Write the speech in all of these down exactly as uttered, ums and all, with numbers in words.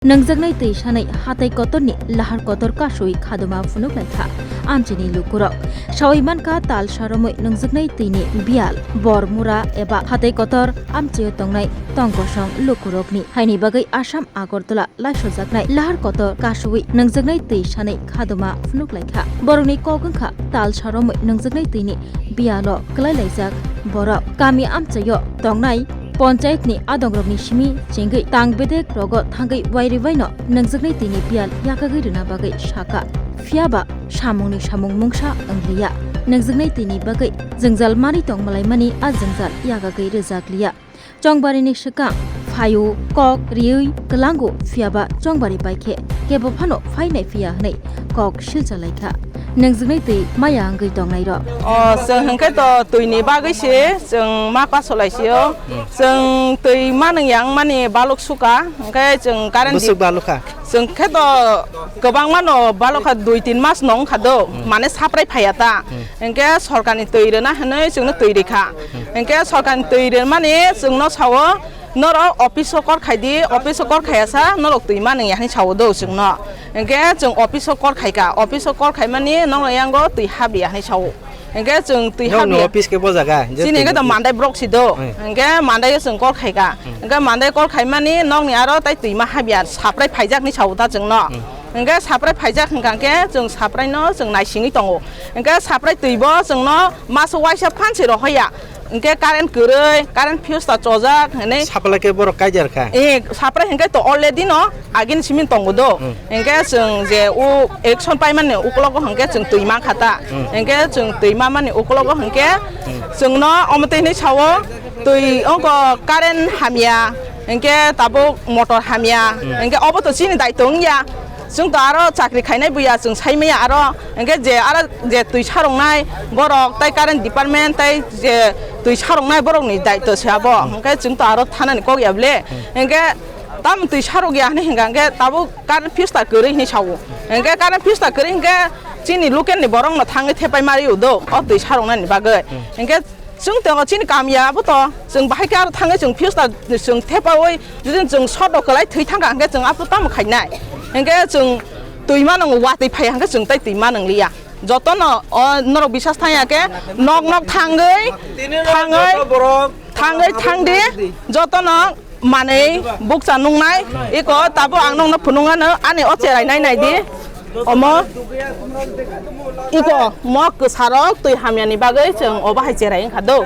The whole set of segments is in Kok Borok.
Nungjaknai twi sanwi hatai kotorni lahar kotor kasui khaduma phunuk lai kha amchaini lukurok. Saui man kha tal saromwi nungjaknai twini biyal, bor mura eba hatai kotor amchaio tongnai tong kosong lukurokni. Haini bagwi Assam Agartala laisojaknai lahar kotor kasui nungjaknai twi sanwi khaduma phunuk lai kha. Borokni kok wng kha tal saromwi nungjaknai twini biyalo kwlai laijak borok. Kami amchaio tongnai Ponchayatni adongrokni simi chengwi tang bedek rogo thangwi wairibaino nungjaknai twini biyal yakagwi rwna bagwi sakha. Phiyaba samungni samung mungsa wngliya. Nungjaknai twini bagwi jwngjal manwi tongmalaimani a jwngjal yakagwi rwjakliya. Chongbarini swkang phaio kok riwi kwlango, phiyaba chongbari bai khe kebo phano phainai phiya hwnwi kok silcha lai kha. Nungjaknai twi maya wngwi tongnairok. O, chwng hwnkhe to twini bagwi se chwng ma pasolai sio. Hmm. Chwng twi manung yang mani balok suka, hwnkhe chwng current di- Bwswk balokha? Chwng khe to kwbangma no balokha, dui tin mas no wngkha do, hmm, mane saprai phaiya ta. Hmm. Hwnkhe sorkarni twi rwna hwnwi chwngno twi rikha. Hmm. Hwnkhe sorkarni twi rwmani chwngno sao, "Norok office o kor khai di, office o kor khaiya sa, norok twi manung ya," hwnwi sao do chwngno. Hwnkhe chwng office o kor khai kha, office o kor khaimani nokni yango twi hap ya hwnwi sao. Hwnkhe chwng twi hap ya. Nokni office khe bo jaga? Chini hwnkhe to Mandai borok si do. Hmm. Hwnkhe Mandai o chwng kor khai kha. Hmm. Hwnkhe Mandai kor khaimani nokni aro tai twi ma hap ya, saprai phaijak hwnwi sao ta chwngno. Hmm. Hwnkhe saprai phaijak hwnkha khe chwng sapraino chwng naisingwi tongo. Hwnkhe saprai twi bo chwngno maso waisa phan se rohoya. Hwnkhe current kwrwi, current fuse ta chojak hwnwi. Sapla khe borok kaijar kha? Eh, sapra hwnkhe to already no agini simi tongo do. Hmm. Hwnkhe chwng je o election paimani uklogo hwnkhe chwng twi mankha ta. Hmm. Hwnkhe chwng twi mamani uklogo hwnkhe, hmm, chwngno omo twi hwnwi sao, twi ongko current hamya, hwnkhe tabuk motor hamya, hmm, hwnkhe obo to chini daitw wngya. Chwng to aro chakri khainai buya, chwng sai maya aro, hwnkhe je aro je twi saroknai borok, tai current department, tai je twi saroknai borokni daitw se abo. Hmm. Hwnkhe chwng to aro thanani kok ya bwle. Hmm. Hwnkhe tamo twi sarok ya hwnwi hwnkha, hwnkhe tabuk current fuse ta kwrwi hwnwi sao. Hwnkhe current fuse ta kwrwi hwnkhe chini local ni borok no thangwi thepai ma rio do, o twi saroknani bagwi. Hmm. Hwnkhe chwng tongo chini kam ya abo to, chwng bahai khe aro thangwi chwng fuse ta chwng thepaui, jodi chwng short rok kwlai thwi thangkha hwnkhe chwng abo tamo khainai? Hwnkhe chwng twi ma nwngo, watwi phai hwnkhe chwng tai twi ma nwngliya. Jotono o norok bisas thangya khe nok nok thangwi, thangwi, thangwi thangdi, jotono manwi bukcha nungnai, iko tabuk ang nokno phunuknano ani o cherai nai naidi. Omo iko mo kwsarok twi hamyani bagwi chwng obo hai cherai wngkha do.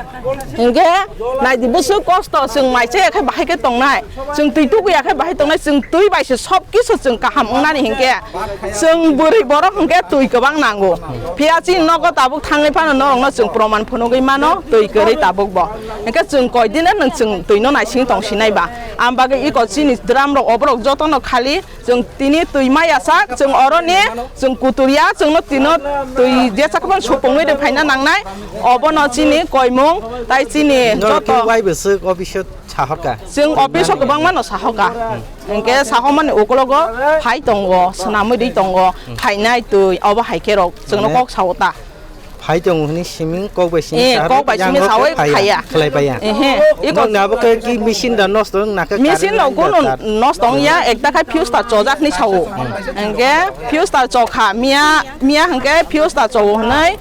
Hwnkhe naidi bwswk kosto, chwng mai chaya khe bahai khe tongnai, chwng twi tukuya khe bahai tongnai, chwng twi bai se sob kisu chwng kaham wngnani hinkhe chwng bwrwi borok hinkhe twi kwbang nango. Phiya chini nogo tabuk thangwi phano norokno chwng proman phunugwi mano twi kwrwi tabukbo. Hinkhe chwng koidino nwng chwng twino naising tongsinai ba. Am bagwi iko chini drum rok oborok jotono khali. Chwng tini twi ma yachak, chwng oroni chwng kutur ya, chwngno tino twi jesa khe phano supungwi rw phaina nangnai, obono chini koimung, tai chini norok joto. Khe wai bwswk office o sahorka? Chwng office o kwbangma no sahorka. Hmm. Hwnkhe sahormani ukologo phai tongo, swnamwi rwi tongo, hmm, phainai twi, obo hai khe rok chwngno mane kok sao ta. Phai tongo hwnwi siming kok bai simi. Eh, sa kok bai simi yang sawi phai phaiya. Khwlai phaiya. Ehe, iko. Nokni abo khe ki machine da nosto wng na khe? Machine current no da kunu tar. Nosto wng ya, ekta khai fuse ta chojak ni sao. Hmm. Hwnkhe fuse ta chokha, miya, miya hwnkhe fuse ta chowo hwnwi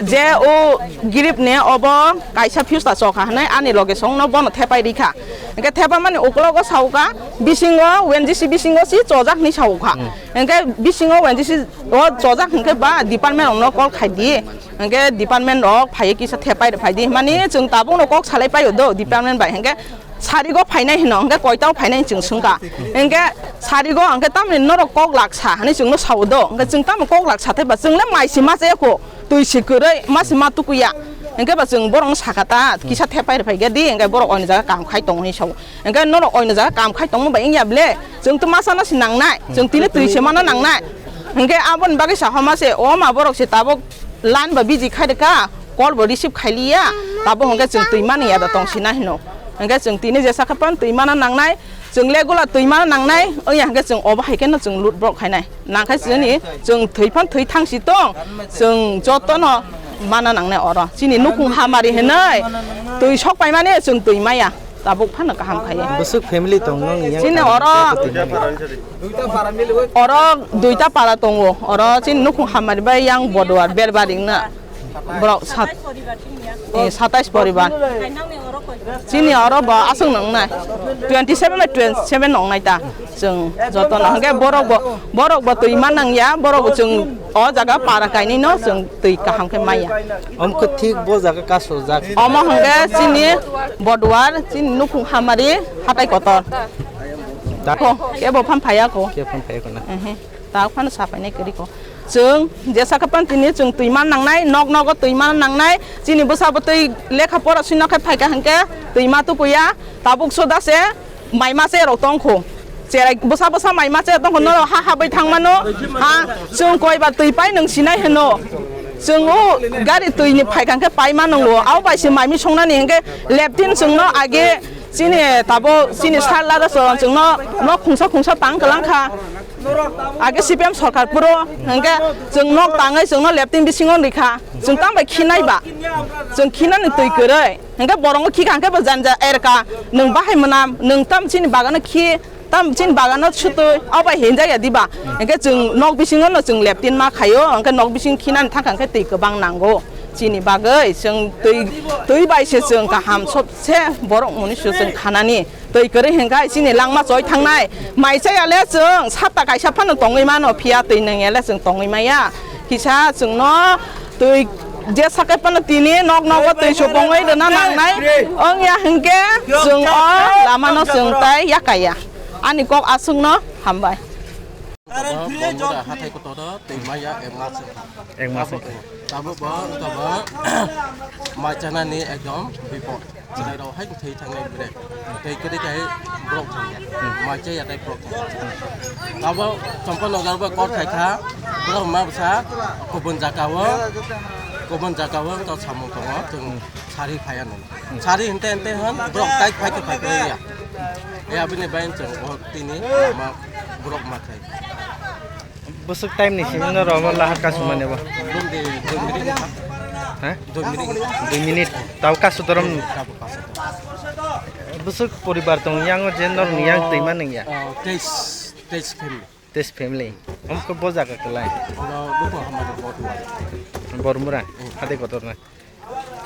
je o grip ni obo kaisa fuse ta chokha hwnwi ani loge song no bono thepai rikha. Hwnkhe thepa mani ukologo sauka, bisingo, O N G C bisingo si chojak ni sauka. Hmm. Hwnkhe bisingo O N G C o chojak hwnkhe ba department rokno call khai di. Hwnkhe department rok phaiwi kisa thepai rw phai di. Mani chwng tabukno kok salai paio do department bai. Hwnkhe sarigo phainai hino, hwnkhe koitao phainai chwng swngkha. Hwnkhe sarigo hwnkhe tamni norok kok laksa hinwi chwngno sao do. Hwnkhe chwng tamo kok laksa thaiba, chwng le mai se ma chaya kho. Twi si kwrwi, ma si ma tukuya. Hwnkhe ba chwng borokno sakha ta, kisa thepai rw phai khe di, hwnkhe borok oini jaga kam khai tongo hinwi sao. Hwnkhe norok oini jaga kam khai tongma bai wngya ble? Chwng to ma sana si nangnai, chwng tini twi se mana nangnai. Hwnkhe aboni bagwi sa homa se, o ma borok se tabuk line ba busy khai rwkha, call bo receive khai liya, tabuk hwnkhe chwng twi mani ya da tong sina hino. Hwnkhe chwng tini jesa khe phan twi mana nangnai, chwng le gula twi mana nangnai, wngya hwnkhe chwng obo hai kheno chwng lut borok khainai. Nangkhe chini chwng thwi phan thwi thang si tong, chwng jotono mana nangnai oro. Chini nukhung hamari hinwi twi sok paimani chwng twi maya. tabuk phano kaham khaye. Bwswk family tong nong yang chini oro, oro duita para tongo, oro chini nukhung hamari bai yang Boduar Berbari wngna borok sat-, eh, satais poribar. Chini oro bo aswk nwngnai, twenty seven bai twenty seven nwngnai ta. Chwng joto no hwnkhe borok bo, borok bo twi ma nangya, borok bo chwng o jaga para kainwi no chwng twi kaham khe maya. Omo khe thik bo jaga kasojak. Omo hwnkhe chini Boduar, chini nukhung hamari hatai kotor. Da- Ko, kebo phan phaya ko. Kebo phan phaya ko na. Ehe. Ta phano sapainai kwrwi ko. Chwng jesa khe pan tini chwng twi ma nangnai, nok nogo twi ma nangnai, chini bwsa bwtwi lekha pora swino khe phaikha hwnkhe twi ma tukuya, tabuk soda se. Mai ma che rok tong kho. Cherai bwsa bwsa mai ma che tong kho, norok ha ha bai thang mano. Ha, chwng koi ba twi pai nwng sinai hwno. Chwng o gari twi ni phai kang khe pai ma nongo. Abo bai se mai mi song nani hwnkhe leptin chwng no age chini tabo chini sar lada chwng no nok khungsa khungsa tang kwlang kha. Age C P M sorkar phuru hwnkhe chwng nok tangwi chwng no leptin bisingo rikha. Chwng tang bai khinai ba. Chwng khinani twi kwrwi. Hwnkhe borongo khikha hwnkhe bo janja erka, nwng bahai mwnam, nwng tam chini bagano khi, tam chini bagano sutwi, obo hinjaya diba? Hwnkhe chwng nok bisingo no chwng leptin ma khaio, hwnkhe nok bising khinani thangkha hwnkhe twi kwbang nango. Chini bagwi chwng twi, twi bai se chwng kaham sobse borok muni se chwng khanani. Twi kwrwi hwnkhe chini langma choi thangnai. Mai chaya le chwng sapta kaisa phano tongwi mano, phiya twi nangya le chwng tongwi maya. Kisa chwngno twi je sakai phano tini nok nogo twi supungwi rwna nangnai. Wngya hwnkhe chwng o lamano chwng tai yakaya. Ani kok aswkno hambai. Bongmura hathai kotoro twi maya ek mas. Ek mas. Tabuk bo, tabuk bo mai chanani ekdom bipod. Chwrairok hai thwi thangnai bre. Tei kwrwi khai borok thangya. Mai chaya tei borok thangya. Abo Champanagar bo kok khai kha. Borok ma bwsa kubun jaga o, kubun jaga o wngkha samung tongo. Chwng sari phaiya nung. Sari hinte hinte hwn borok tai phai khe phai khe ya. Ya bini bai chwng o tini ma borok ma khai. Bwswk time ni simi no rw lahar kasumani bo? Dum de, dum de. Ha? Dum de. Dui minute. Tau kasu dorom. Tabo kasu. Bwswk poribar tong yang o je nor ni yang twi ma nang ya? Ah, teis, teis family. Teis family. Om ko bo jaga kelai. Ono luko hamari Bormura. Bormura. Hmm. Hade kotor na.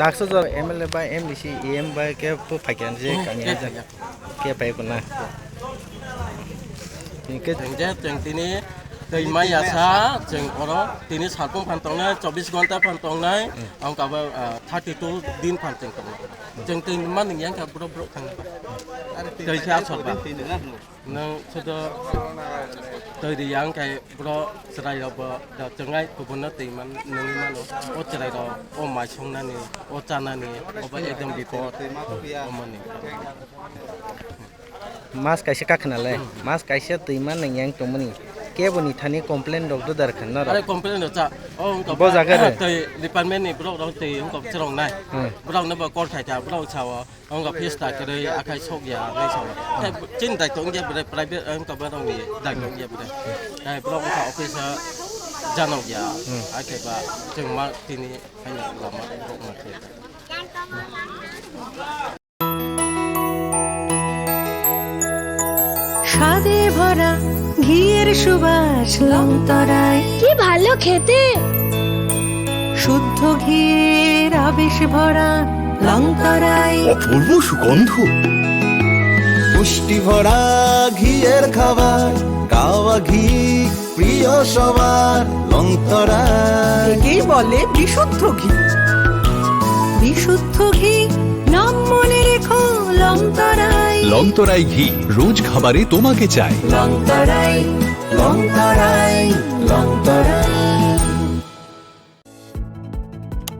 Taksa jora M L A bai M D C, E M bai ke po phaikya je kami ke aja. Phaikya. Ke pai ko na. Ke tengje teng tini tei mai asa cheng oro tini salpung phan tongnai, chobbish ghonta phan tongnai, hmm, ang kaba, ah, thirty two din phan teng tongnai. Cheng tei man yang ka bro bro thang ba. Tei kha sorba. Nwng sodo twi ri yang khe bro chwrai rok bo da chwngai kubun no twi man nungwi mano. O chwrai rok o mai songnani, o chanani, o bai ekdom bipod. Omoni. Mas kaisa kakhna le, mas kaisa twi man nang yang tongmani. Kebo ni thani complain rok do dar khan noro. Are complain rok cha. O wngkha bo jaga re. Twi department ni borok rok twi wngkha chwrong nai. Hmm. Borok no bo call khai kha, borok sao. Wngkha fees ta kwrwi akhai sok ya, nai sok. Khe chini daitw wngya bwrwi private, wngkha borok ni daitw wngya bwrwi. Khe borok wngkha office o janok ya. Hmm. Akhe ba chwng ma tini haino lama borok ma khe. স্বাদে ভরা ঘিয়ের সুবাস লংতরায়। কি ভালো খেতে! শুদ্ধ ঘিয়ের আবেশ ভরা লংতরায়। অপূর্ব সুগন্ধ। পুষ্টি ভরা ঘিয়ের খাবার, কাওয়া ঘি প্রিয় সবার, লংতরায়। একেই বলে বিশুদ্ধ ঘি। বিশুদ্ধ ঘি, নাম মনে রেখো, লংতরায়। লংতরায় ঘি, রোজ খাবারে তোমাকে চাই। লংতরায়, লংতরায়, Longtharai.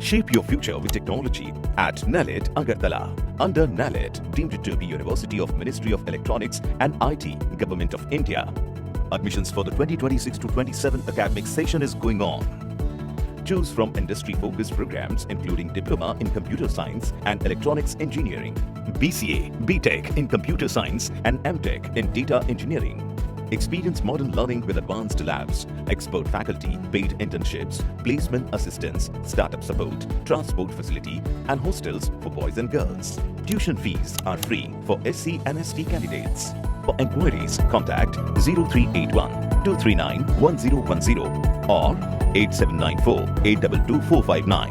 Shape your future with technology at NALET Agartala. Under NALET, deemed to be University of Ministry of Electronics and I T, Government of India. Admissions for the twenty twenty-six to twenty-seven academic session is going on. Choose from industry-focused programs including Diploma in Computer Science and Electronics Engineering, B C A, B Tech in Computer Science and M Tech in Data Engineering. Experience modern learning with advanced labs, expert faculty, paid internships, placement assistance, startup support, transport facility, and hostels for boys and girls. Tuition fees are free for S C and S T candidates. For enquiries, contact zero three eight one two three nine one zero one zero or eight seven nine four eight two two four five nine.